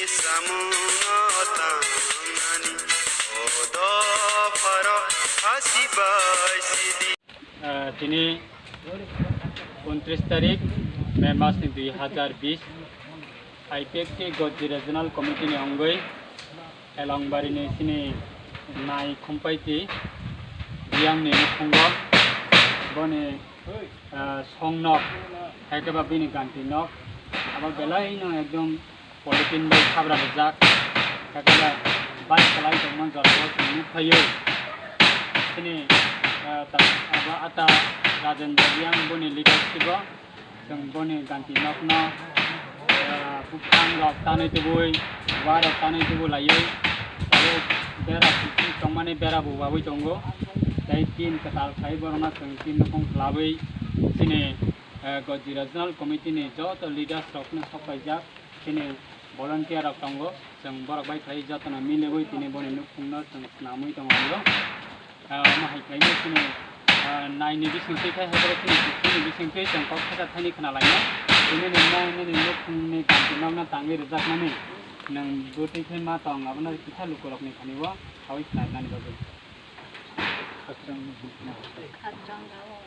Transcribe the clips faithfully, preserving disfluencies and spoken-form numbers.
Samungo tangnani o dopharo hasibai sidi. Ah, tini untris tarik May mas ni dui hazar bis, I P F T Gojri Regional Committee ni ongoi Elongbari ni sini nai Khumpaiti Biyang ni nukhungo boni ah, song nok, hai khe ba bini ganti nok, abo belai no ekdom polythene bai sabra rijak, hai khe ba bai kwlai tongma jora o chwng nukphaio. Chini, ah, ta-, abo ata Rajendra Biyang boni leadership o chwng boni ganti nok no, ah, buphang rok tanwi tubui, wa rok tanwi tubu laiwi, abo bera sisi tongmani bera bo wawi tongo. Tei tin kwtal khai borokno chwng tin nukhung khlawi chini, eh, Gojri Regional Committee ni joto leaders rokno sok paijak, chini volunteer rok tongo, chwng borok bai khlai jotono miliwi tini boni nukhungno chwng swnamwi tongo. Ah, omo hai khlaino chini, ah, nai ni bising twi khai hai borok chini, chini bising twi chwng kok thaka thani khna laino. Tini ni nai nini nukhung ni ganti nokno tangwi rwjakmani nwng bwtwi khai ma tong, abono kisa lukurokni thani o sawi khna rwnani bagwi. Khakchang rao.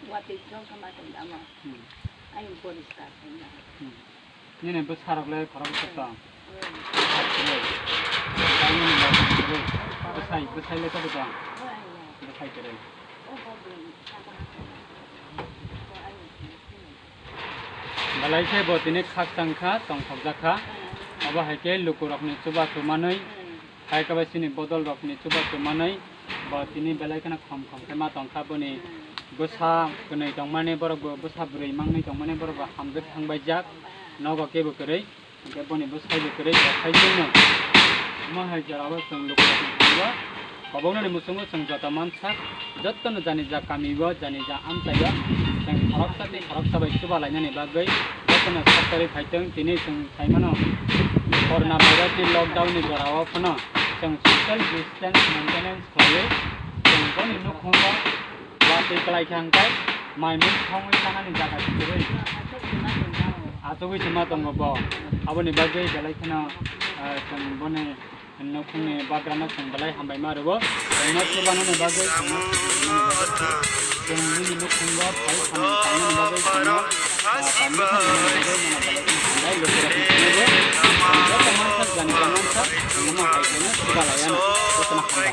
Watwi jong kha ma tong damo. Hmm. Ayung poriskar khaina. Hmm. Nini bwsarok le khorok bwswk tong? Hmm. Bwsai kwrwi. Bwsai, bwsai le kwrwi tong? Bwsai kwrwi. Belai khe bo tini khakchang kha, tongthokjak kha. Obo hai khe lukurokni chubachu manwi, hai khe bai chini bodolrokni chubachu manwi, bo tini belai kheno khom khom khe ma tong kha. Boni bwsa kwnwi tongmani borok bo, bwsa bwrwi mangwi tongmani borok bo hamjwk thangbaijak, nogo kebo kwrwi. Hingke boni bwsai bo kwrwi bo khai chwngno. Omo hai jora o chwng lukurokni thani o koboknani muchungo chwng joto mansak, jotono jani ja kami o, jani ja amchai o chwng khoroksa tei khoroksa bai chuba lainani bagwi jotono sok torwi phai tong. Tini chwng sai mano, corona virus ni lockdown ni jora o phano chwng social distance maintenance khlaiwi chwng boni nukhungo watwi kwlai khe hwnkhe mai mui thongwi chanani jaga se kwrwi. Achugwi se ma tongo bo. Aboni bagwi belai kheno, ah, chwng boni nukhungni bagrano chwng belai hambai ma rwo. Chwngno chubanani bagwi, chwngno chubanani bagwi, chwng nini nukhungo phai samung tangnani bagwi chwngno, ah, permission rwnani bagwi nono belai kheno hambai. Lukurokni thani bo chwng joto mansak, jani ja mansak, chwngno hai kheno chuba laiya no. Jotono hambai.